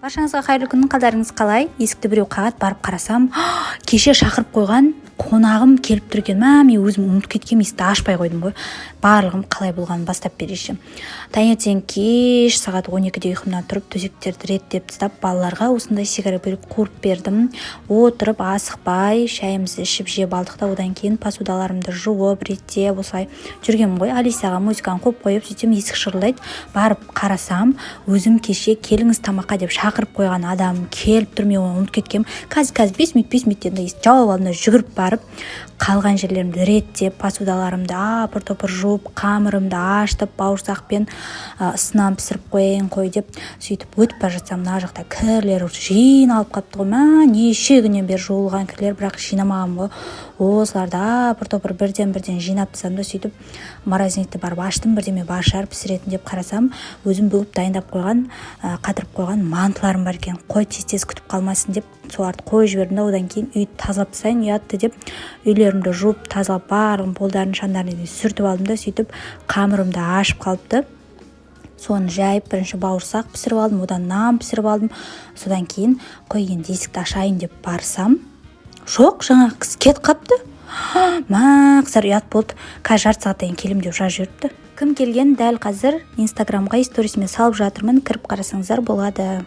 Баршаңызға қайырлы күн! Қалдарыңыз қалай? Есікті біреу қағады. Барып қарасам, кеше шақырып қойған қонағым келіп тұр екен. Мә, мен өзім ұмытып кеткенмін, есікті ашпай қойдым ғой. Барлығым қалай болғанын бастап берейінші. Таңертең кеш сағат 12-де ұйқымнан тұрып, төсектерді реттеп тастап, балаларға осындай сигарет қуырып бердім. Отырып, асықпай шайымызды ішіп, жеп алдық та, одан кейін посудаларымды жуып, реттеп, осылай жүргенмін ғой. Алисаға музыканы қойып қойып, сөйтсем, есік шырылдайды. Барып қарасам, өзім кеше «келіңіз тамаққа» деп шақырып қойған адам келіп тұр. Мен оны ұмытып кеткенмін. «Қазір, қазір, 5 минут, 5 минут», – дедім да, есікті жауып алдым да, жүгіріп барып, қалған жерлерімді реттеп, посудаларымды апыр топыр жуып, қамырымды ашытып, бауырсақпен ысынан пісіріп қояйын қой деп, сөйтіп өтіп бара жатсам, мына жақта кірлер жиналып қалыпты ғой. Мә, неше күннен бері жуылған кірлер, бірақ жинамағанмын ғой. Осыларды апыр топыр бірден бірден жинап тастадым да, сөйтіп морозильникті барып аштым, бірдеме бар шығар пісіретін деп. Қарасам, өзім бүгіп, дайындап қойған, қатырып қойған мантыларым бар екен. Қой, тез тез күтіп қалмасын деп, соларды қойып жібердім да, одан кейін үйді тазалап тастайын ұятты деп, үйлерімді жуып, тазалап, барлығын, полдарын, шаңдарын сүртіп алдым да, сөйтіп қамырымды ашып қалыпты. Соны жайып, бірінші бауырсақ пісіріп алдым, одан нан пісіріп алдым. Содан кейін қой, енді есікті ашайын деп барсам, жоқ, жаңағы кісі кетіп қалыпты. Мә, қыздар, ұят болды. «Қазір жарты сағаттан кейін келемін» деп жазып жіберіпті. Кім келген, дәл қазір Инстаграмға сторисіме салып жатырмын, кіріп қарасаңыздар болады.